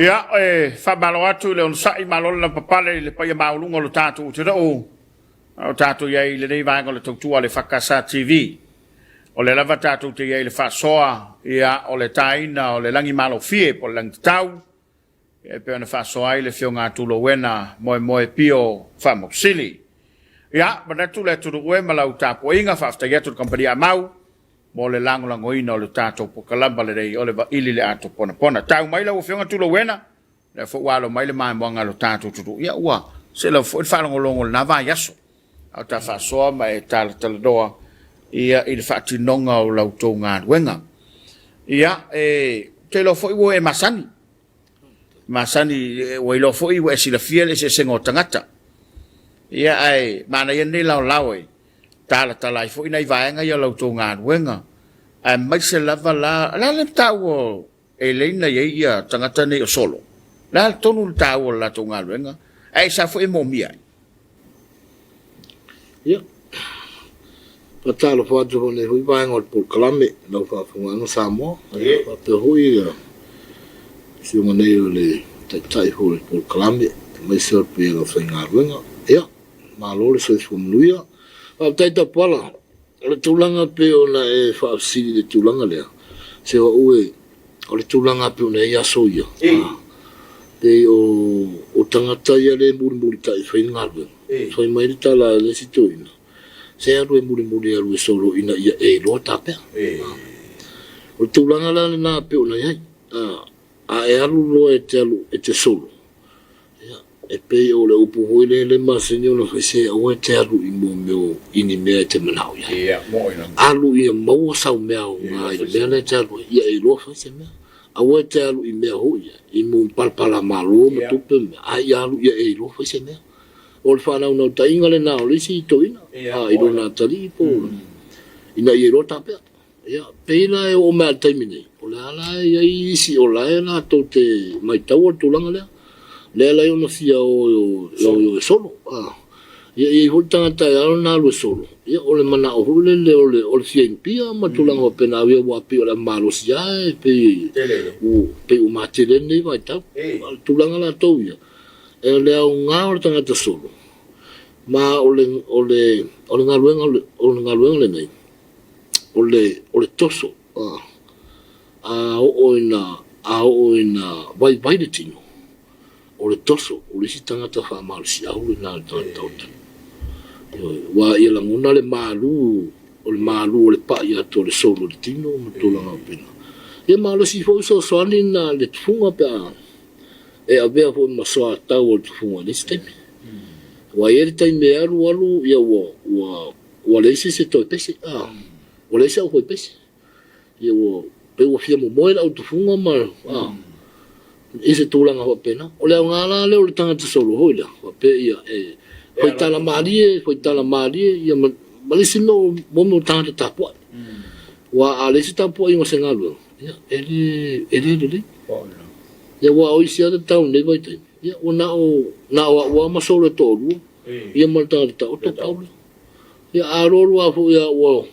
Ia, e faamalo atu i le onosai, malo le lavapapale i le paia maualuga o le tatou atunuu, a o tatou i ai i lenei vaega o le tautua a le EFKS TV. O lea lava tatou te i ai i le faasoa, ia, o le taina o le lagi malofie po o le lagi tatau, e pei ona faasoa ai le Afioga a Tulouena Moemoe Pio Faamausili. Ia, manatu le atunuu e ma lau tapuaiga, faafetai atu i le Kamupani Amau mo le lagolagoina o le tatou polokalama lenei o le Vaili le Ato Ponapona. Tau mai lau Afioga Tulouena, lea foi ua alo mai le maimoaga a lo tatou atunuu. Ia, ua selau foi le faalogologo i lena vaiaso, a o ta faasoa ma e talatalanoa ia i le faatinoga o la outou galuega. Ia, e te iloa foi ua e masani, masani ua iloa foi ua e silafia le eseesega o tagata. Ia, ae manaia lenei laolao e talatala ai foi nai vaega ia o la outou galuega, aemaise lava la, o le a le taua o e lea na i ai ia tagata nei o solo? O le a tonu le taua o le latou galuega, ae sa foi e moomia ai? Ia, faatalofa atu foi i lenei foi vaega o le polokalame i lau faafofogaaga Samoa. Ia, faapea foi le Afioga nei o le Taitai foi o le polokalame, aemaise o le paia o le aufaigaluega. Ia, malo le soifua manuia. Faafetai Tapuala. O le tulaga e pei ona e faafesili i le tulaga lea, se o au e, o le tulaga e pei ona i ai aso ia, pei o tagata ia lea e mulimulitai e fai le galuega, fai mai le tala a le isi toeaina, se alu e mulimuli e alu e solo ina ia e iloa ta mea. O le tulaga la lena e pei ona i ai, a e alu loa e te alu e te solo, Ia, e pei o le upu foi lea le masani ona fai, se aua e te alu i mo mea o, i ni mea e te manao i ai. Ia, moʻo i lalo. Alu ia maua sau mea aoga i le mea lea e te alu ai, ia e iloa fai se mea. Aua e te alu i mea foi ia, i mo palapala malo ma tupe ma mea, a ia alu ia e iloa fai se mea. O le faanaunautaiga lena o le isi toeaina, a, i lona atalii po o, ina ia iloa ta mea. Ia, pei la e oo mai lava i le taimi nei, o lea la e i ai isi o la e latou te maitaua le tulaga lea. Lea la e ono fia o e solo. Ia, e i ai foi le tagata e ala ona alu e solo, ia o le manao foi lele o le fia inupia ma tulaga faapena, aua pei o le malosi lava e pei ua matele ai lenei vaitau. A o le tulaga latou ia, o le aoga o le tagata solo, ma o le galuega lenei, o le, o le toso, a oo ina, a oo ina vaivai le tino, o le toso o le isi tagata faamalosiau lena i le tagata ota. Ioe, aua ia lagona le malu, o le malu o le pai atu o le solo i le tino ma tulaga faapena. Ia malosi foi fesoasoani lena i le tufuga pe a e avea foi ma soatau o le tufuga i le isi taimi. Aua e i ai le taimi e alu alu, ia ua, ua Ua leai se isi e toe pese, a, ua leai se aufai pese. Ia ua, pei ua fia momoe le au tufuga ma, a, i se tulaga faapena. O le aoga la lea o le tagata solo foi lea, faapea ia, e faitala malie, faitala malie, ia ma, ma le isi mea o mo mea o tagata tapuai. Aua a leai se tapuaiga o se galuega, ia, e le, e le lelei. Ia aua o isi lava tau i lenei vaitaimi, ia ua na o, na o au lava ma solo e toalua, ia ma le tagata taoto pau lea. Ia a alu alu lava foi a ua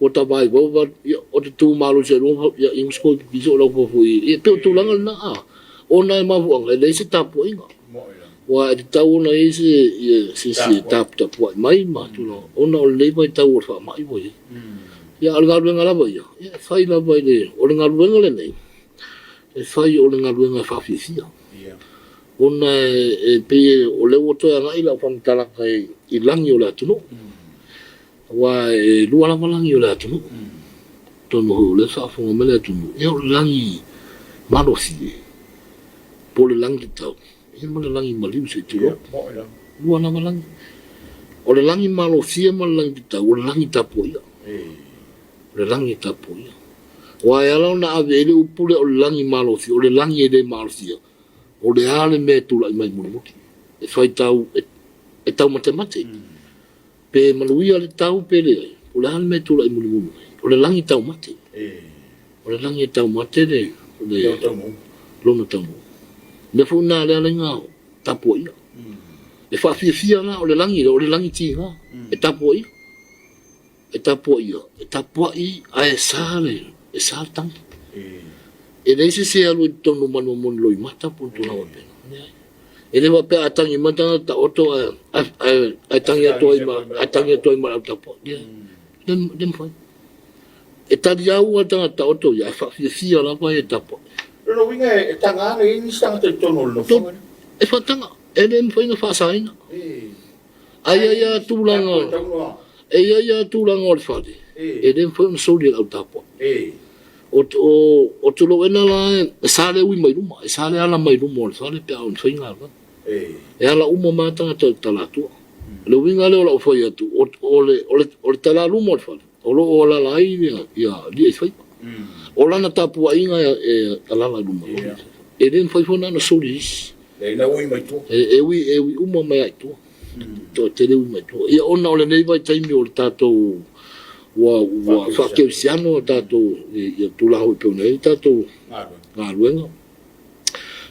ua ta vaivai ua ia o te tu malosi ai loa ia i uso i o lau foi ia pei o tulaga lena a ona e mafuaaga e leai se tapuaiga aua e tatau ona i ai se ia se isi e taputapuai mai ma tulaga ona o lenei vaitau o le faamai ua i ai. Ia a o le galuega lava ia, ia e fai lava i le o le galuega lenei e fai o le galuega e faafiafia. Ona e pei o lea ua toe agai lau faamatalaga i lagi o le atunuu. Aua e lua lava lagi o le atunuu. Atonu foi o lea e faafofoga mai le atunuu, ia o le lagi malosi e, po o le lagi tatau, ia ma le lagi maliu se i tulou. Lua lava lagi. O le lagi malosia ma le lagi tatau, o le lagi tapuaia. O le lagi tapuaia. Aua e ala ona ave i ai le upu lea o le lagi malosi, o le lagi e le malosia, o le a le mea e tulai mai mulimuli. E faitau, e taumatemate. Pe manuia le tau pe leai, o le a le mea e tulai mulimuli mai? O le lagi taumate. O le lagi e taumate le lona taunuu. O mea foi na lea laina tapuaia. E faafiafia la o le lagi lea, o le lagi tiga, e tapuaia. E tapuaia, e tapuai ae sa le, e sa le tagi. E leai se isi e alu i totonu ma le momoli loimata po o le tulaga faapena. Leai. E le faapea a tagi mai le tagata taoto ae tagi atu ai ma, ae tagi atu ai ma le au tapuai. Leai. Le, le mafai. E taliau lava le tagata taoto ia, ae faafiafia lava e tapuai. O lona uiga e taga ana i ai nisi tagata i totonu o le nofoaga lea. E faataga, e le mafai ona faasaina. Ae i ai lava tulaga, e i ai lava tulaga o le fale, e le mafai ona soli e le au tapuai. O, o, o Tulouena la, e sa le ui mai luma, e sa le ala mai luma o le fale pe a oo ina fai galuega. E ala uma mai lava tagata i le talatua. O le uiga lea o lau fai atu, o, o le, o le, o le talaluma o le fale, o lo o alala ai ia, ia alii faiva. O lana tapuaiga e, e alala i luma. E le mafai foi ona soli e isi. E na ui mai tua. E, e ui, e ui uma mai ai tua. Toatele ui mai tua. Ia ona o lenei vaitaimi o le tatou ua ua faakerisiano tatou ia tulaga foi pei ona i ai tatou galuega.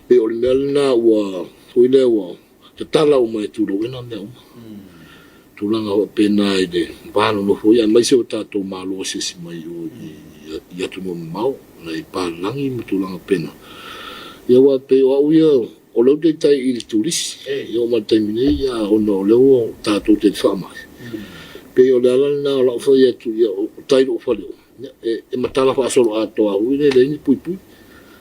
Pei o le mea lena ua foi lea ua tatala uma e Tulouena mea uma. Tulaga faapena i le va nonofo ia, aemaise o tatou Malo asiasi mai o i atunuu mamao, nai papalagi ma tulaga faapena. Ia aua e pei o au ia, o lea ou te tai i le turisi, e oo mai i le taimi nei, ia ona o lea ua tatou te faamai. Pei o le ala lena o lau fai atu, ia o tai i lou fale, e matala faasoloatoa foi lea e leai ni puipui.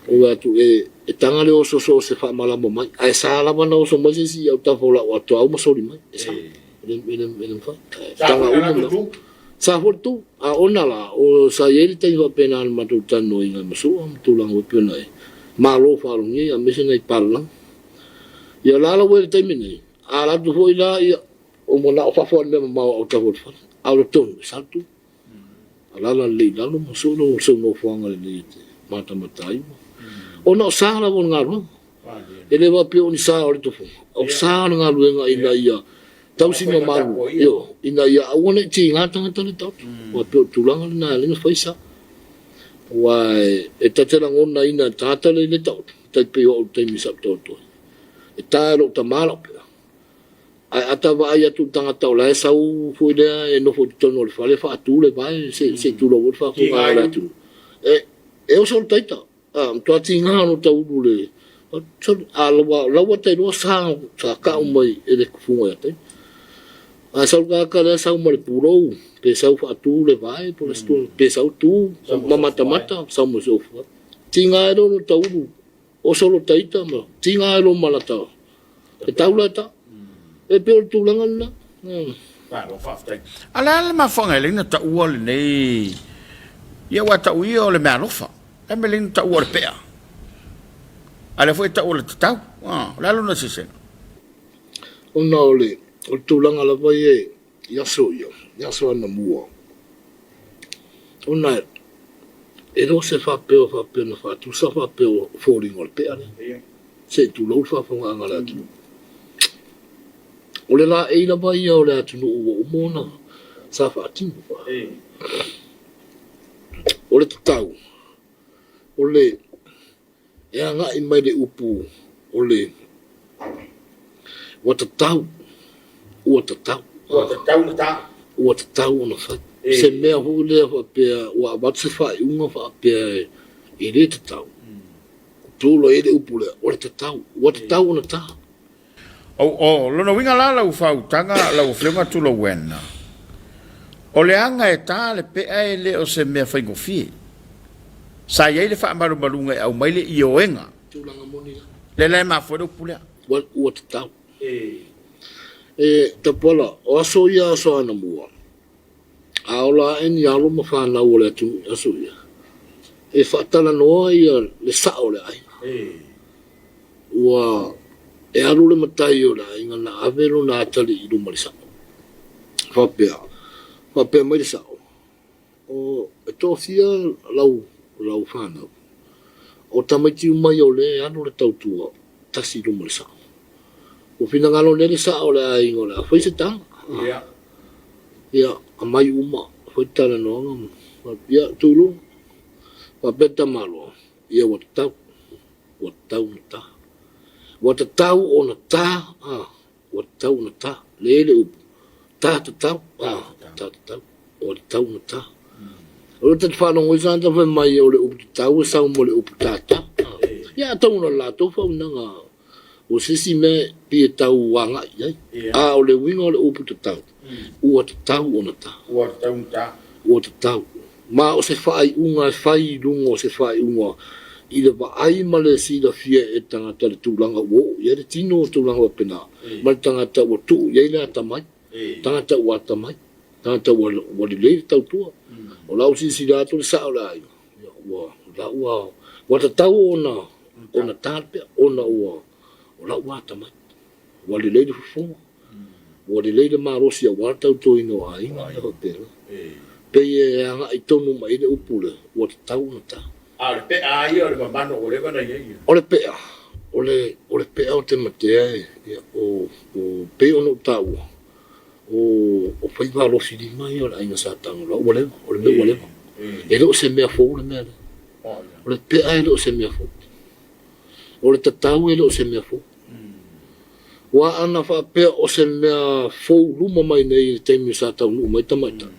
Ou vaai atu e taga le oso so o se faamalama mai, ae sa lava ona oso mai se isi i autafa o lau atoau ma soli mai. E sa. E le, e le, e le mafai. E taga uma mea. Sa foi le tu. A ona la, o sa i ai le taimi faapena na matou talanoaina ai ma Sua ma tulaga foi pei ona i ai. Malo faalogia ia aemaise nai papalagi. Ia o la la ua i le taimi nei, a alu atu foi la, ia, ua manao fafo lava i le mea mamao o autafa o le fale. A o le tonu, e sa le tu. Alala lelei i lalo ma sue lou sou nofoaga lelei e te matamata ai ma. Ona o sa lava o le galuega. E le faapea o ni sa o le tofoga, o sa o le galuega ina ia tausi ma malu, io, ina ia aua ne i tiga tagata le taoto. Ua pei o le tulaga lena e ala ai ona fai sa. Aua e ta te lagonaina e le tagata lea i le taoto, tai pei o au i le taimi sa ou taoto ai. E ta e lou tama lau pea. Ae a ta vaai atu i le tagata o la e sau foi lea e nofo i totonu o le fale faatu le vae se se i tulou ai le faafofoga a le atunuu. E e oso le taita, a matua tiga ona ta ulu le sole a ua la ua ta iloa sa sa kau mai e le fuga ia taimi. A sau le tagata lea sau ma le pulou pe sau faatu le vae po o le isi tulaga pe sau tu ma matamata sau ma se ofu. Tiga ai loa ona ta ulu Oso lo taita ma tiga ai lo ma lata e tau la ta. E pei o le tulaga lena. Malo faafetai. A le a le mafuaaga e alai ona taua lenei ia aua e tau ia o le meaalofa. Le a mea e alai ona taua o le pea? A lea foi e tau o le tatau. O le a lona eseesega? Ona o le o le tulaga lava ia i aso ia, i aso anamua, ona e le o se faapea faapea na faatusa faapea o foliga o le pea lea, se i tulou le faafofogaaga a le atunuu. O le laei lava ia o le atunuu ua uma ona sa faatino. O le tatau, o le E agai mai le upu o le ua tatau, ua tatau. Ua tatau ona ta. Ua tatau ona fai. Se mea foi lea faapea ua avatu se faaiuga faapea e le tatau. Tulai ai le upu lea, o le tatau, ua tatau ona ta. O lona uiga la lau faautaga lau Afioga Tulauena, o le aga e ta le pea e le o se mea faigofie. Sa i ai le faamalumaluga e aumai le ioega. Tulaga moni la. Lea la e mafua ai le upu lea. Ua tatau. E Tapuala, o aso ia aso anamua. A ola ae ni alo ma fanau o le atunuu i aso ia, e faatalanoa ia le sao o le aiga. Ua e alu le matai o le aiga na ave lona atalii i luma i le sao. Faapea, faapea mai le sao, o, e toafia lau, lau fanau? O tamaiti uma ia o lea e alu le tautua tasi i luma o le sao. Ua finagalo nei le sao o le aiga o le a fai se tala. Ia. Ia, aumai uma, fai le talanoaga. Ia, tuu i luga. Faapea le tamaloa, ia ua tatau, ua tatau ona ta. Ua tatau ona ta, a, ua tatau ona ta. Lea e i ai le upu, ta tatau, a, ta tatau, ua tatau ona ta. O le ta te faalogo ai tagata fai mai o le upu tatau e sau ma le upu tata. Ia atonu o le latou faauigaga o se isi mea pei e tau agai i ai. A o le uiga o le upu tatau, ua tatau ona ta. Ua tatau ona ta. Ua tatau. Ma o se faaiuga e fai i luga o se faaiuga i le vaai ma le silafia e le tagata le tulaga ua oo i ai le tino o tulaga faapena, ma le tagata ua tuu i ai le atamai, tagata ua atamai, tagata ua ua lelei le tautua. O la ua silasila atu le sao o le aiga, ua la ua ua tatau ona ona ta le pea ona ua o la ua atamai, ua lelei le fofoga, ua lelei le malosi aua le tautuaina o aiga ma mea faapena. Pei e agai tonu mai i ai le upu lea, ua tatau ona ta. A o le pea lava ia o le mamano ua leva ona i ai. O le pea, o le, o le pea o te matea e, ia, o, o, pei ona ou taua, o, o faiva alofilima ia o le aiga Sa Tagaloa, ua leva, o le mea ua leva. E le o se mea fou le mea lea. O le pea e le o se mea fou. O le tatau e le o se mea fou. Aua ana faapea o se mea fou luma mai nei i le taimi sa taunuu mai tamaitai,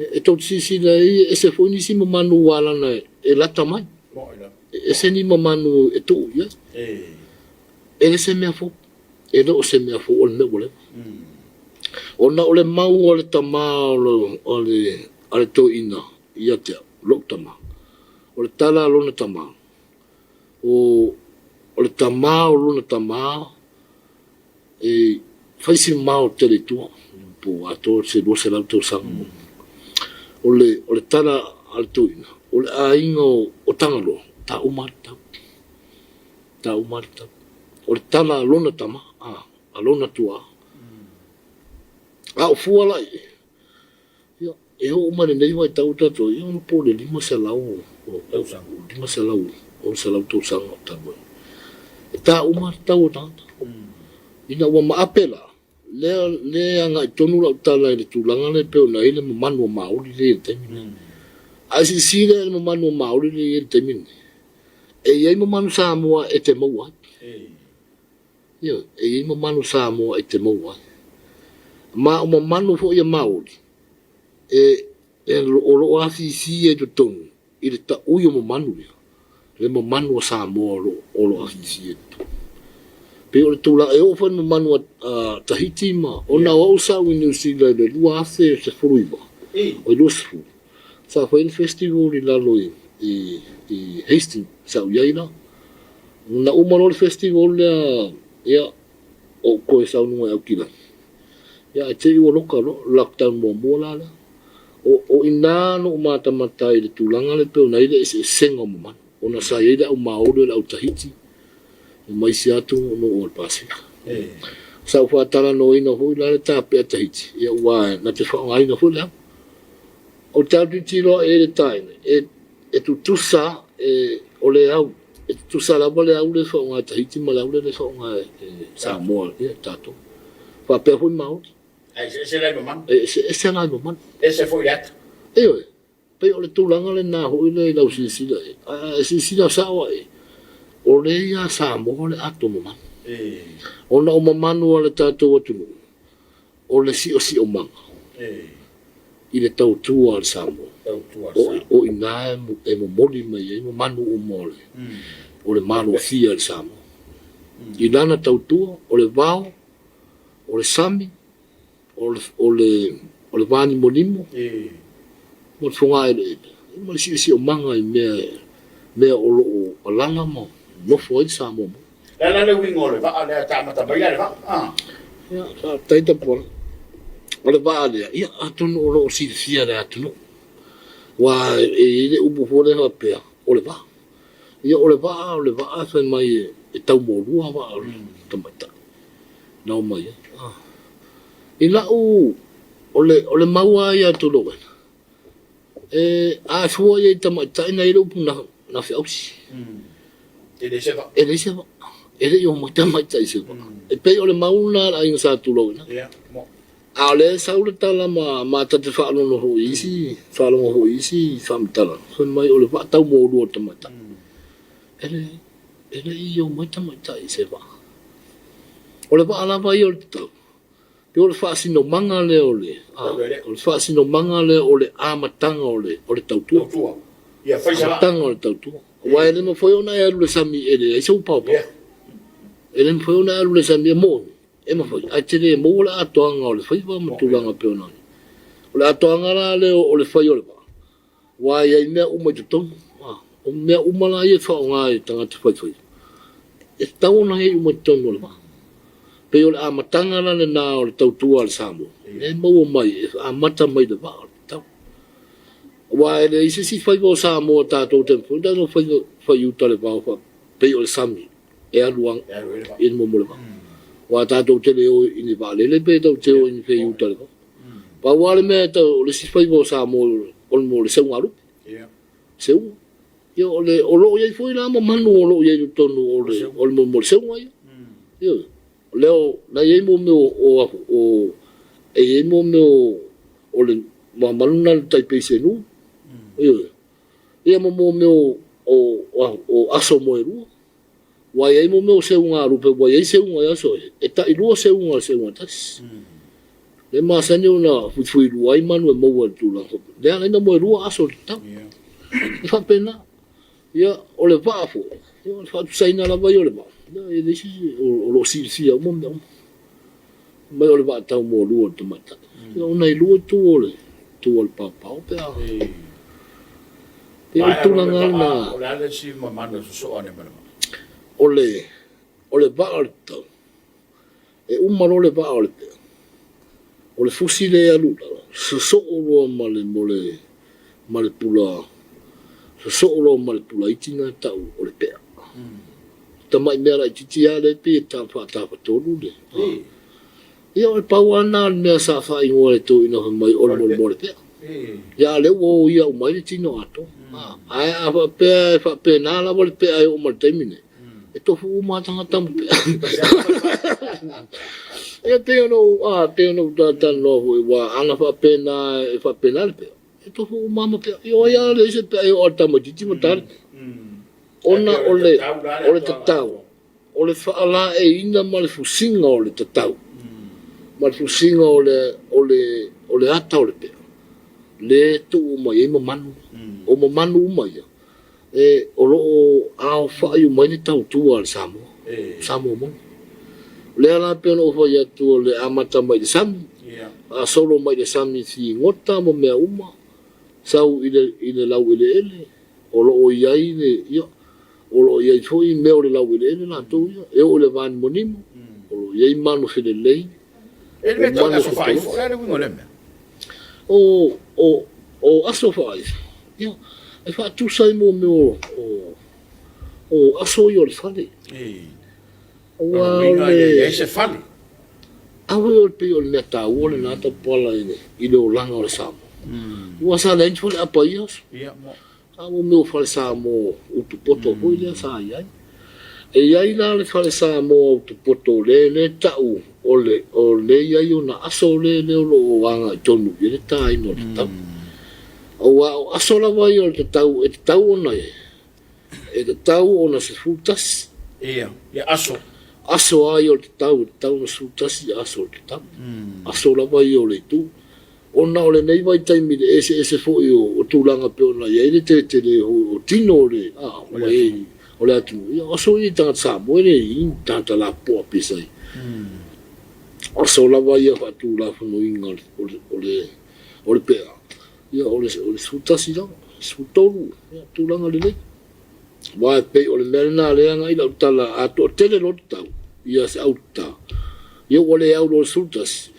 e tou te silasila ai e ese foi nisi mamanu ua ala e lata mai, e ese ni mamanu e tuu i ai. E le se mea fou, e le o se mea fou, o le mea ua leva. Ona o le mau a le tama o le, a le toeaina ia te au, lou tama, o le tala a lona tama, O, o le tama o lona tama e fai si mamao tele i tua, po o atoa se 200 tausaga. O le, o le tala a le toeaina, o le aiga o, o Tagaloa, ta uma lava le tau. Ta uma lava le tau. O le tala a lona tama, a, a lona tuaa. A o fua la i ai, Ia, e oo mai lenei vaitau o tatou, ia ona po o le 500 o tausaga, 500, 600 tausaga o talu ai. E ta uma le tau o tagata. Ina ua maape la, lea, lea e agai tonu lau tala i le tulaga lea pei ona i ai le mamanu o Māori lea i le taimi lenei. A e silasila i le mamanu o Māori lea e i ai i le taimi lenei, e i ai mamanu Samoa e te maua ai. Ioe, e i ai mamanu Samoa e te maua ai. Ma o mamanu foi a Maori, e, e, o lo o afifi ai totonu i le taui o mamanu ia, le mamanu a Samoa o lo, o lo o afifi ai totonu. Pei o le tulaga, e oo foi i le mamanu a, a Tahiti ma, ona o au sa ou i Niu Sila i le 2019, o i 20, Sa fai le festival i lalo i, i, i Hastings, sa ou i ai la. Na uma loa le festival lea, ia, ou toe saunoa i Aukilani. Ia, ae te i ua loka loa, lockdown muamua la lea. O, o i ina na ou matamata ai i le tulaga lea pei ona i ai le eseesega o mamanu. Ona sa i ai le au Maori o le au Tahiti, ma isi atunuu o le Pasefika. Sa ou faatalanoaina foi la le tapea Tahiti, ia aua na te faaaogaina foi le au. O te alu tilotilo ae i le taina, e, e tutusa e, o le au, e tutusa lava le au lea e faaaoga e Tahiti ma le au lea e faaaoga e, e Samoa, ia, e tatou. Faapea foi Maori. Ae eseese la i mamanu. E eseese la i mamanu. Ese foi le ata. Ioe, pei o le tulaga lena foi lea i lau silasila i ai. A e silasila sao ae, o lea ia Samoa le ato mamanu. Ona o mamanu a le tatou atunuu, o le siosiomaga i le tautua a le Samoa. O i ina e momoli mai ai mamanu uma o le, o le malofia i le Samoa. I lana tautua, o le vao, o le sami, o le, o le, o le vanimonimo, ma le fogaeleele, ma le siosiomaga i mea, mea o lo o alaga ma nofo ai le Samoa moni. Le a la le uiga o le vaa lea e amata mai la le vaa? Ia, faafetai Tapuala. O le vaa lea, ia, atonu o lo o silafia e le atunuu, aua e i ai le upu foi lea faapea, o le vaa. Ia, o le vaa, o le vaa fai mai e taumolua vaa o le tamaitai na omai ai. I lau, o le mau lava ia a Tulouna, E a fua i ai i tamaitai na i ai le upu na feausi. E leai se vaa. E leai se vaa. E le i omai tamaitai i se vaa. E pei o le mau lena a le aiga Sa Tulouna. A o lea e sau le tala ma ta te faalogo foi i isi, faalogo foi i isi faamatalaga, fai mai o le vaa taumolua o le tamaitai. E leai, e le i omai tamaitai i se vaa. O le vaa lava ia o le tatau. Pei o le faasinomaga lea o le, o le faasinomaga lea o le amataga o le, o le tautua. Tautua. Ia fai sa. Amataga o le tautua. Aua e le mafai ona e alu i le sami e leai sou paopao. E le mafai ona e alu i le sami e moni, e mafai, ae te le maua le atoaga o le faiva ma tulaga e pei ona i ai. O le atoaga la lea o le fai o le vaa, Aua e i ai mea uma i totonu. O mea uma la ia e faaaoga e tagata faifaiva, e tatau ona i ai uma i totonu o le vaa. Pei o le amataga la lena o le tautua a le Samoa, lea e maua mai, e amata mai i le vaa o le tatau. Aua e leai se isi faiva o Samoa tatou te mafai ona fai i uta i le vao pei o le sami e alu i le momo o le vaa. Aua tatou te le o i ni vaalele pe tatou te o i ni fea i uta i le vao. Pau lava le mea e tau, o le isi faiva o Samoa o le mea o le seugalupe. Seuga. Ia o le, o lo o i ai foi la ma manu o lo o i ai i totonu o le, o le mea o le seuga ia. Ioe. O lea o, na i ai mo mea o, o, e i ai mo mea o, o le manu na le tai pei se nu. Ioe. Ia ma mo mea o, o, o aso moelua. Ua i ai mo mea o seugalupe, ua i ai seuga i aso ia, e tailua seuga o le seuga tasi. Lea e masani ona fuifuilua ai manu e maua i le tulaga faapena. Lea ala ai ona moelua aso o le tatau. E faapena. Ia, o le vaa foi, ia o le faatusaina lava ia o le vaa, ia e leai se isi, o lo o silafia uma mea uma. Fai mai o le vaa taumolua o le tamaitai. Ia ona e lua itu o le itu o le paopao pe a. Pei o le tulaga lena. O le a le isi mamalu e sosoo ane ma le vaa? O le o le vaa o le tatau. E uma loa le vaa o le pea. O le fusi lea e alu i lalo, sosoo loa ma le mo le ma le pula sosoo loa ma le pula iti na e tau o le pea. Tamai mea laitiiti lava lea e pei e faatafatolu le. Ia o le pau lava lena o le mea sa faaigoa e le toeaina fai mai o le molemole le pea. Ia a o lea ua o ia uma ai le tino atoa. Ae a faapea e faapena lava le pea e oo mai le taimi lenei, e tofu uma lava tagata ma pea. Ia pei ona ou, a, pei ona ou talatalanoa foi, aua ana faapena e faapena le pea, e tofu uma lava ma pea. Ia o ai lava leai se pea e oo lava i le tamaitiiti ma ta le pea. Ona o le, o le tatau. O le faalaeiina ma le fusiga o le tatau, ma le fusiga o le, o le, o le ata o le pea, lea e tuu mai ai mamanu. O mamanu uma ia, e, o lo o aofai uma ai le tautua a le Samoa, Samoa moni. O lea la pei ona ou fai atu o le amata mai i le sami, faasolo mai i le sami figota ma mea uma, sau i le, i le laueleele, O lo o i ai le, ia, o lo o i ai foi mea o le laueleele latou ia, e oo i le vanimonimo, o lo o i ai manu felelei, E le mea tau aso faaifo, o le a le uiga o lea mea? O, o, o aso faaifo, ia, e faatusa ai mo mea o, o, o aso ia o le fale. Aua o le... E leai se fale. Aua o le pei o le mea taua lena Tapuala i le, i le olaga o le Samoa. Aua sa leai ni faleapa i ia aso. A o mea o fale Samoa utupoto foi lea sa i ai. E i ai la le fale Samoa utupoto lea lea e tau o le, o lea e i ai ona aso lea lea o lo o agai tonu i ai le taina o le tatau. Aua o aso lava ia o le tatau e tatau ona E tatau ona 11. Ia, ia aso. Aso lava ia o le tatau, e tatau ona 11 aso o le tatau. Aso lava ia o le itu. Ona o lenei vaitaimi i le eseese foi o tulaga pei ona i ai le tetele o tino o le, a, ua i ai o le atunuu, ia o aso ia i tagata Samoa e le i ai ni tagata lapopoa pei sa i ai. Aso lava ia faatulafonoina o le, o le pea. Ia, o le 11 lava, 13, ia, tulaga lelei. Aua e pei o le mea lena lea e agai lau tala, a toatele loa le tau, ia se au tatā, ia ua le au loa i le 11.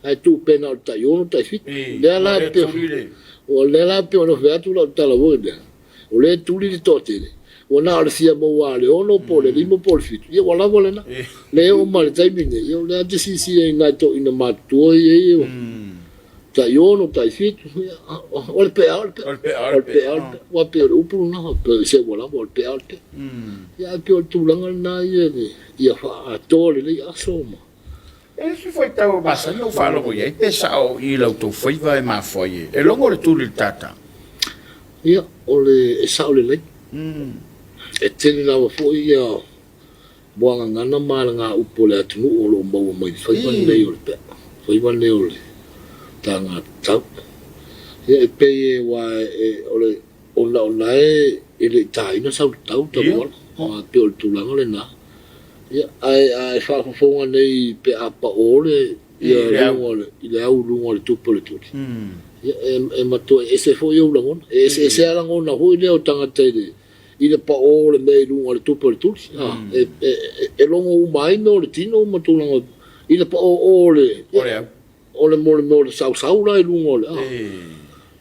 Ae tuu pea na o le tai 6, tai 7. Lea la e pei, o lea la pei ona fai atu lau tala foi lea, o lea e tuli le toatele, ua na o le fia maua lava o le 6 po o le 5 po o le 7, ia ua lava lena. Lea e oo mai i le taimi lenei, ia o lea lava te silasila i nai toeaiina matutua ia e i ai, tai 6, tai 7, ia, o le pea, o le pea. O le pea, o le pea. Aua pei o le upu lena, pei se ua lava, o le pea, o le pea. Ia ae pei o le tulaga lena ia, ia faaatoa lelei aso ma E isi faitau e masani ou faalogo i ai pe sao i la outou faiva e mafua ai e logo le tuli i le tata. Ia, o le e sao lelei. E tele lava foi ia muagagana ma alagaupu o le atunuu o lo o maua mai i le faiva lenei o le pea, faiva lenei o le taga tatau. Ia e pei e, aua e, o le, ona o la e e le i taina sau tatau talu ala. E pei o le tulaga lena. Ia, ae a e faafofoga nei pe a pao le ia luga o le, i le au i luga o le tupe o le tuli, ia e, e matua ese foi ou lagona. E eseese lava lagona foi lea o tagata i le, i le pao o le mea i luga o le tupe o le tuli. E, e, e logo uma ai mea o le tino ma tulaga i le pao o le, O le au. O le mo le mea o le sausau la i luga o le a.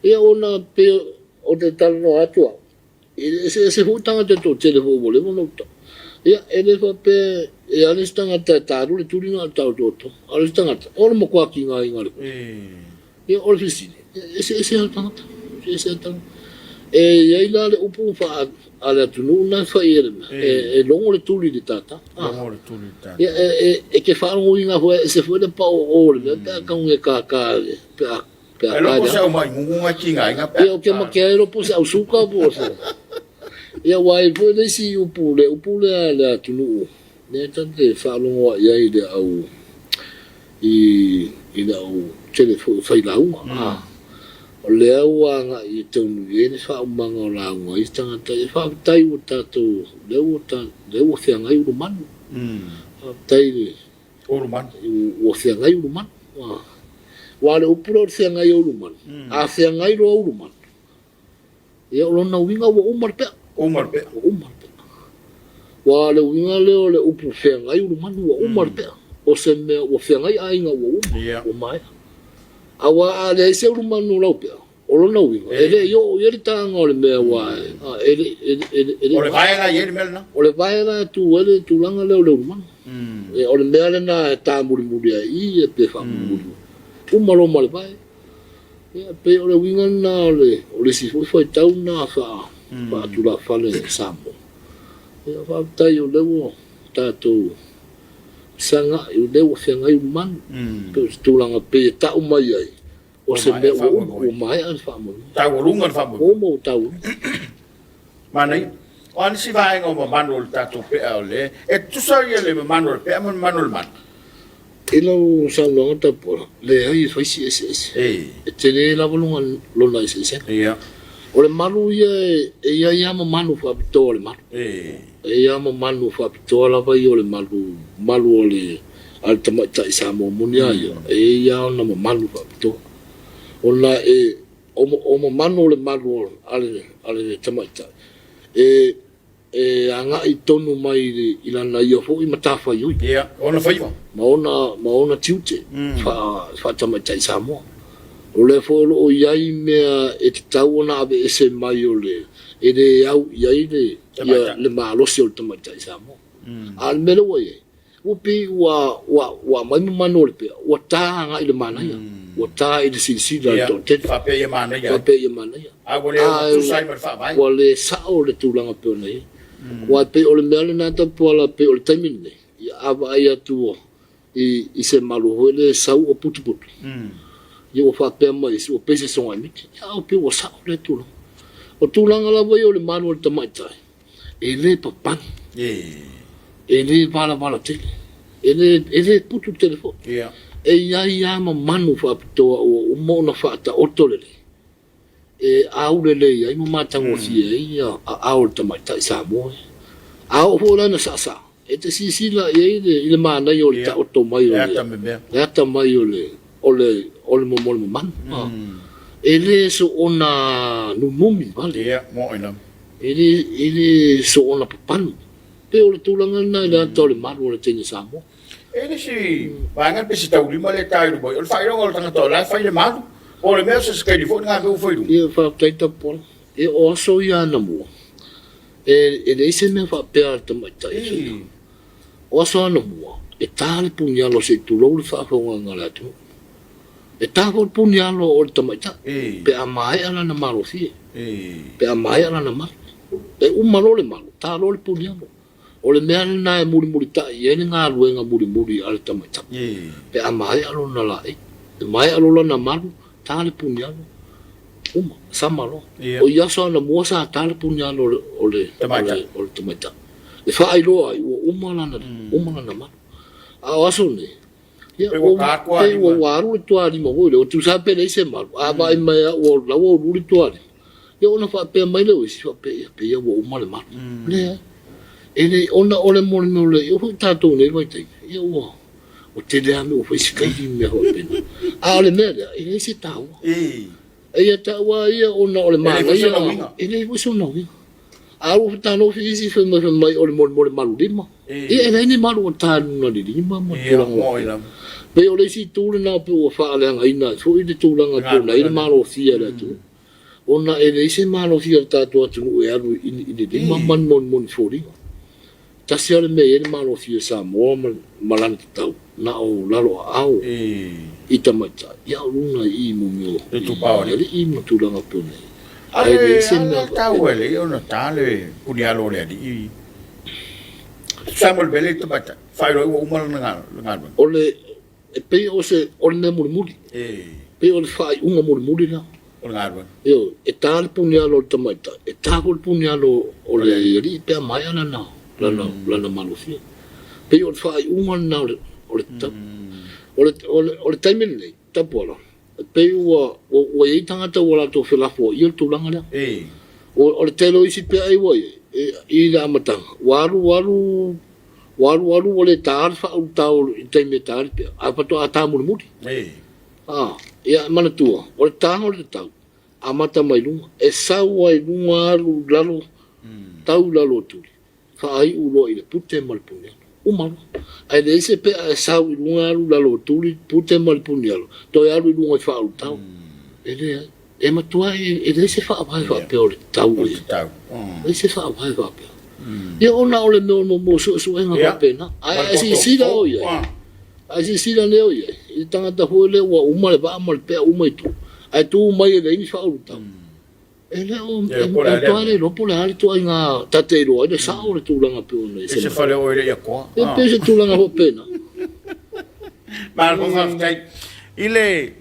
Ia ona pei o te talanoa atu au, e eseese foi tagata e toatele foi ua leva ona ou tau. Ia e le faapea e alu se tagata e talu le tuli na o le taotooto, a o le isi tagata o le matua tigaina o le kuli. Ia o le fesili, e eseese lava tagata, eseese lava tagata. E i ai la le upu faa a le atunuu na e fai e le mea, e logo le tuli i le tata. Logo le tuli i le tata. Ia, e te faalogoina foi, e ese foi le pao o le mea pe a tago e kaka pe a pe a. E lopo se au maimumu e tigaina pe a. Ia, ou te mate ai lopo se au suka po o se. Ia, ua ai foi le isi upu, le upu lea a le atunuu, lea ta te faalogo ai i le au i le au tele foi o failauga. O lea ua agai e taunuu i ai le faaumaga o lauga a isi tagata. Ia faafetai ua tatou, lea ua ta, lea ua feagai Ulumanu. Faafetai le Ulumanu. Ua feagai Ulumanu. Aua o le upu lea o le feagai o Ulumanu, a feagai loa Ulumanu, Ia, o lona uiga ua uma le pea. Uma le pea. Ua uma le pea. Ua le uiga lea o le upu feagai ulumanu, ua uma le pea. O se mea ua feagai aiga ua uma, ua maea. Aua a leai se ulumanu o lau pea, o lona uiga, e le i oo i ai le taga o le mea aua e le i. O le vae la e i ai le mea lena? O le vae la e tu ai le tulaga lea o le ulumanu. O le mea lena e tamulimuli ai i i pe faamulimuli. Uma loa ma le vae. Ia, pei o le uiga lena o le, o le isi foi faitau lena faa, faatulafale Samoa. Ia, faafetai o lea ua tatou sagai, o lea ua feagai ulumanu. Pei o se tulaga pei e tau mai ai, o se mea ua uma, ua maea le faamoemoe. Taualuga le faamoemoe. Ua uma ua taualuga. Manaia. O a nisi vaega o mamanu o le tatou pea o le... E tutusa ia le mamanu o le pea ma le mamanu o le manu? I lau saunoaga tapuala, leai e fai si eseese. E tele lava lona, lona eseesega. Ia. O le malu ia e i ai lava ma manu faapitoa o le malu. E i ai lava ma manu faapitoa lava ia o le malu, malu o le, a le tamaitai Samoa moni lava ia, e i ai lava ona mamalu faapitoa. Ona e, o mamanu o le malu a le tamaitai, e e agai tonu mai i lana ia foi matafaioi. Ia, ona faiva. Ma ona, ma ona tiute faa-tamaitai Samoa. O lea foi o lo o i ai mea e tatau ona aveese mai o le, e le au i ai le, ia, le malosi o le tamaitai Samoa. A o le mea lea ua i ai, Ua pei ua, ua, ua aumai mamanu o le pea, ua ta agai i le manaia, ua ta i le silasila a le toatele. Faapea ia manaia ai. Faapea ia manaia. A ua le tutusa ai ma le faavae. Ua le sao le tulaga pei ona i ai. Aua e pei o le mea lena Tapuala, pei o le taimi lenei, ia a vaai atu i, i se malu foi lea e sau o putuputu, ia ua faapea mai isi, ua pei se sogaimiti. Ia a pei ua sao lea tulaga. O tulaga lava ia o le malu o le tamaitai, e le papani, e le valavala tele, e le, e le putu tele foi. Yeah. E i ai lava ma manu faapitoa ua uma ona faataoto lelei, e aulelei ai ma matagofie ai aao o le tamaitai Samoa ia. A oo foi la ina saasaa, e te silasila i ai i le manaia o le taoto mai o le, le ata mai o le, o le, o le mo le mamanu. E le soona nunumi vale. Yeah, moʻi lava. E le, e le soona papanu. Pei o le tulaga lena i le ata o le malu o le teine Samoa. E le isi vaega pe se taulima lea e ta i luma i o, o le faailoga o le tagata o la e fai le malu, po o le mea o se sikaili foi lena mea ua fai i luga. Ia, faafetai Tapuala. Ia, o aso ia anamua, e leai se mea faapea a le tamaitai e faia. O aso anamua, e ta le punialo se i tulou le faafofogaga a le atunuu. E ta foi le punialo o le tamaitai pe a maea lana malofie, pe a maea lana malu. E uma loa le malu, ta loa le punialo. O le mea lena e mulimulitai i ai le galuega mulimuli a le tamaitai, pe a maea lona laei. E maea loa lana malu, ta le punialo, uma, sama loa. O i aso anamua sa ta le punialo o le tamaitai, e faailoa ai ua uma lana, uma lana malu. A o aso nei, ia, pei ua alu le tualima foi lea, ua tusa lava pe leai se malu, a vaai mai lava ua la ua ulu le tualima, Ia ona faapea mai lea o isi faapea, ia pei ua uma le malu. Leai. E le, ona o le mo le mea o le, e oo foi i tatou nei vaitaimi, ia ua, ua tele lava mea ua fai sikaili ma mea faapena. A o le mea lea, e leai se taua. E ia tau lava ia ona o le manaia, e leai foi sona uiga. A ua fetalofi isi fai mai, fai mai o le molemole malu lima. Ia e leai ni malu o ta i luga o le lima ma tulaga faapena. Pei o le isi itu lena pei ua faaleagaina ai foi le tulaga pei ona i ai le malofia e le atunuu. Ona e leai se malosi o le tatou atunuu e alu i le lima ma ni monimoni foliga. Tasi lava le mea e i ai le malosi o Samoa ma lana tatau, na o lalo aao i tamaitai, ia o luga i i mea o alii ma tulaga pei ona i ai. Ae leai se mea faapena. Tau e lei ona ta le punialo o le alii. Tusa ma le mea lea i tamaitai, faailoa ai ua uma lana galuega. O le E pei o se, o le mea mulimuli. E pei o le faaiuga mulimuli lea. O le galuega. Ioe, e ta le punialo o le tamaitai, e ta foi le punialo o le alii pe a maea lana, lana, lana malofia. E pei o le faaiuga lena o le, o le tatau. O le, o le, o le taimi lenei, Tapuala, e pei ua, ua, ua i ai tagata ua latou felafoaia le tulaga lea. O, o le tele o isi peai ua i ai, e, i le amataga, ua alu alu Ua alu alu ua le ta le faaulutao i le taimi e ta ai le pea, ae faatoa ta mulimuli. A, ia manatua, o le taga o le tatau, amata mai luga, e sau ai luga alu i lalo, tau i lalo o tuli, faaiu loa i le pute ma le punialo. Uma loa. Ae leai se pea e sau i luga alu i lalo o tuli, pute ma le punialo, toe alu i luga i faaulutao. E leai. E matua e leai se faavae faapea o le tatau. O le tatau. Leai se faavae faapea. Ia ona o le mea o mo suesuega faapena. Ae a silasila o i ai, a silasila nei o i ai, i le tagata foi lea ua uma le vaa ma le pea uma i tua, ae tu mai e leai ni faaulutau. E le o, e matua le iloa po o le a le ituaiga ta te iloa ai le sao o le tulaga pei ona i ai. Se fale o e le i atoa. E pei se tulaga faapena. Malo faafetai. I le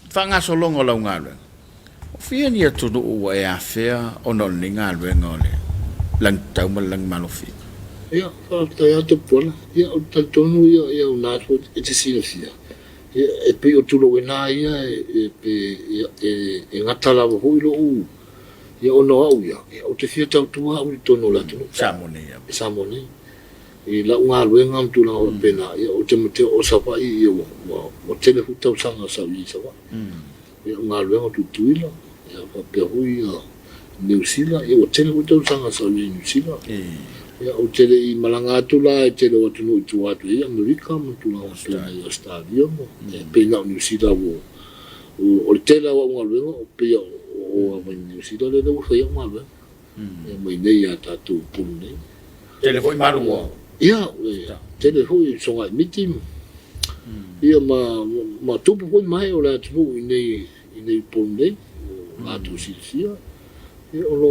faagasologa o lau galuega, o fia ni atunuu ua e afea ona o lenei galuega o le lagitau ma le lagimalofia? Ia, faafetai lava Tupuola. Ia, ou te talitonu ia, ia o lena foi e te silafia, ia, e pei o Tulowena ia e, e, ia, e, e gata lava foi lou, ia, ona o au ia, ia, ou te fia tautua au i totonu o le atunuu. Samoa nei lava. I Samoa nei. I lau galuega ma tulaga faapena, ia ou te matea o Savaii ia ua ua tele foi tausaga sa ou i ai i Savaii. Ia o galuega o Tutuila, ia faapea foi ia Niu Sila, ia ua tele foi tausaga sa ou i ai i Niu Sila. Ia ou te le i malaga atu la i tele o atunuu i tua atu i Amerika ma tulaga faapena i Ausetalia ma e pei na o Niu Sila ua o le tele lava o au galuega e pei o lava i Niu Sila lea ua fai au galuega. Ia mai nei ia tatou Upolu nei. Tele foi malu ua. Ia, tele foi sogai miti. Ia ma ma tupu foi mae o le atunuu i nei i nei Upolu nei, o latou silafia. Ia o lo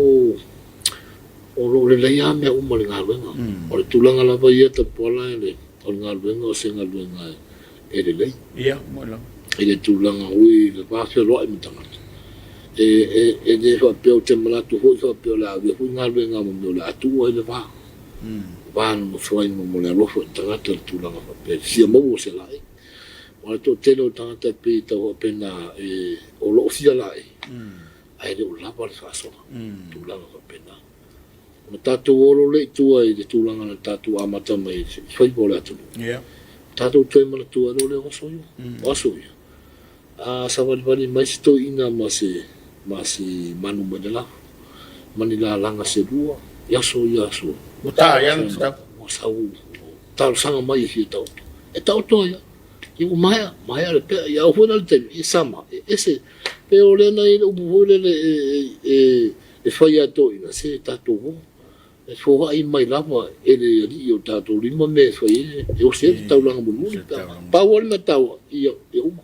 o lo o lelei lava mea uma i le galuega. O le tulaga lava ia Tapuala e o le galuega o se galuega e e lelei. Ia, moi lava. I le tulaga ui i le va feoloai ma tagata. E, e, e le faapea ou te manatu foi faapea o le a avea foi galuega ma mea o le a tuu ai le va. Va na nofo ai ma le alofa i tagata i le tulaga faapea e fia maua se laei. Aua le toatele o tagata e pei e tau faapena e, o lo o fia laei, ae le o lava le faasoa, tulaga faapena. Ona tatou olo lea i tua i le tulaga na tatou amata mai i faiva o le atunuu. Yeah. Tatou toe manatua ai loa lea o aso ia. O aso ia, a savalivali mai se toeaina ma se, ma se manu mai le lafo, ma ni lalaga se lua, i aso ia aso. Ua ta ai lava le tatau. Ua sau. talosaga mai e fia taoto, e taoto ai lava. Ia ua maea, maea le pea, ia oo foi la i le taimi, ia sama, e ese. Pe o lea na i ai le upu foi lele e fai a toeaiina, se tatou o. E foai mai lava e le Alii o tatou lima mea e fai ai, e osi ai le taulaga mulimuli pe a pau lava le mea taua, ia uma.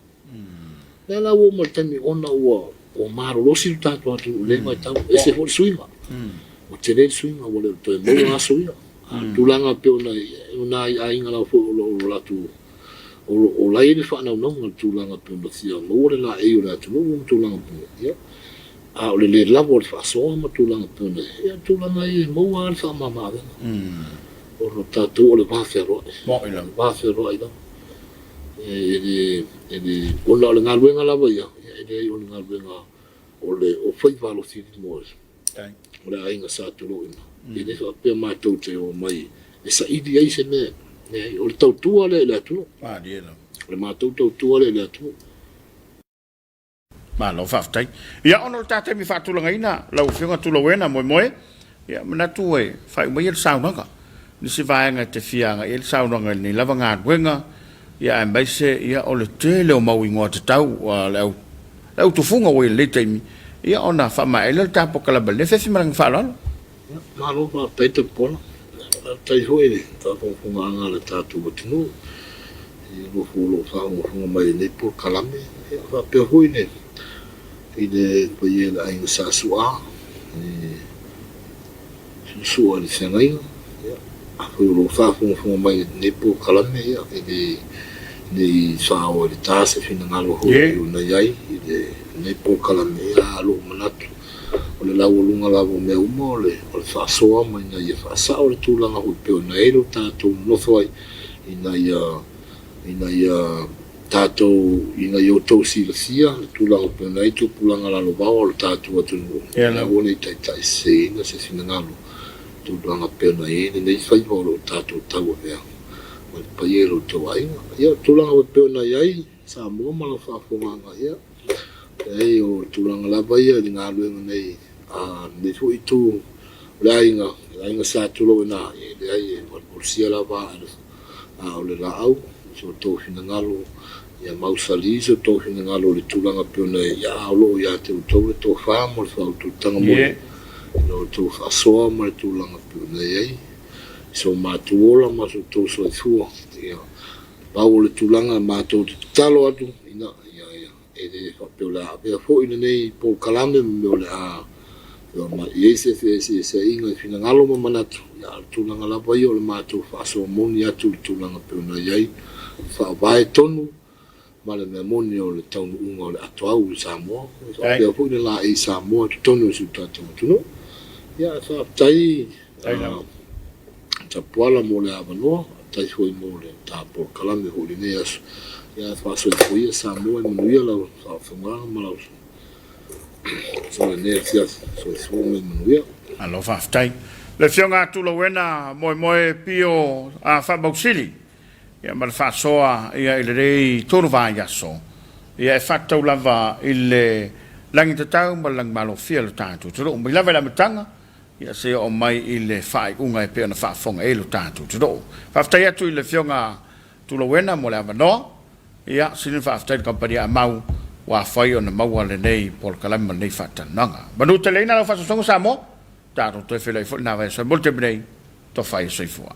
Lea la ua oo mai le taimi ona ua malolosi lo tatou atunuu i lenei vaitau, e ese foi le suiga. Ua tele le suiga ua le o toe maua aso ia. A o le tulaga e pei ona i ai, o nai aiga lava foi o lo o latou o lo o la e i ai le faanaunauga i le tulaga e pei ona fia maua le laei o le atunuu ma tulaga ia. A o le le lava o le faasoa ma tulaga e pei ona i ai, ia o tulaga ia e maua lava le faamama-avega. Ona o tatou o le va fealoai. O le va fealoai lava. E le, e le, ona o le galuega lava ia, e leai o le galuega o le o faiva alofilima o le aiga sa tulou-ina. E le faapea matou te omai e saili ai se mea, leai, o le tautua lea i le atunuu. O le matou tautua lea i le atunuu. Malo faafetai. Ia ona o le ta taimi faatulagaina lau Afioga Tulauena Moemoe, ia manatu e faaiu maia le saunoaga. Nisi vaega e te fia agai i ai le saunoaga i lenei lava galuega, ia aemaise ia o le tele o mau igoa tatau a le au le au tufuga ua i lenei taimi, ia ona faamaea ai lea o le ta polokalame i lenei afiafi ma le agaga faaaloalo. Malo faafetai Tapuala. Faafetai foi i le faafogafogaaga a le tatou atunuu i alofa o lo o faafogafoga mai i lenei polokalame. Ia faapea foi le i le paia i le aiga Sa Su'a i Su'su'a i le feagaiga. Ia afai o lo o faafogafoga mai i lenei polokalame, ia e le ne i faaoa i le ta se finagalo foi e pei ona i ai i lenei polokalame, ia a o lou manatu O le laualuga lava o mea uma o le faasoa ma ina ia faasao le tulaga foi pei ona i ai lo tatou nonofo ai ina ia ina ia tatou ina ia outou silafia le tulaga pei ona i ai tupulaga lalovaoa o le tatou atunuu e aua ne i taitaiseseina se finagalo i tulaga pei ona i ai lenei faiva o lo o tatou tauavea ma le paia i lo outou aiga. Ia o tulaga foi pei ona i ai Samoa ma lau faafofogaaga, ia, leai, o tulaga lava ia i le galuega nei a lenei foi itu o le aiga, le aiga sa tulou i ina, ia, leai, e valuvalusia lava a o le laau i so outou finagalo, ia mausali so outou finagalo i le tulaga e pei ona i ai, a o lo o ia te outou le tofa ma le faautautaga moni i lo outou faasoa ma le tulaga e pei ona i ai i so matou ola ma so outou soifua, ia. Pau o le tulaga matou te tatalo atu, ina, ia, ia, e le faapea o le a avea foi lenei polokalame ma mea o le a i ai se feeseeseaiga i finagalo ma manatu, ia, a o le tulaga lava ia o le matou faasoa moni atu i le tulaga e pei ona i ai, faavae tonu ma le mea moni o le taunuuga o le atoau i Samoa, e faapea foi le laei Samoa i totonu o si o tatou atunuu. Ia, e faafetai. Tapuala mo le avanoa, faafetai foi mo le ta polokalame foi i lenei aso. Ia faasoifua ia Samoa e manuia lau faafofogaaga ma lau aso lenei afiafi. Soifua ma ia manuia. Malo faafetai. Le Afioga a Tulauena Moemoe Pio a Faamausili ia ma le faasoa ia i lenei tolu vaiaso ia e faatatau lava i le lagitatau ma le lagimalofia o le tatou atunuu. Mai lava i le amataga Ia se oo mai i le faaiuga e pei ona faafofoga ai lo tatou atunuu. Faafetai atu i le Afioga Tulauena mo le avanoa. Ia, sili ona faafetai i le kamupani Aamau ua afai ona maua lenei polokalame ma lenei faatalanoaga. Manu tele-ina lau faasoasoaga Samoa, tatou toe feiloai foi i lena vaiaso. Mo le taimi nei, tofa ia soifua.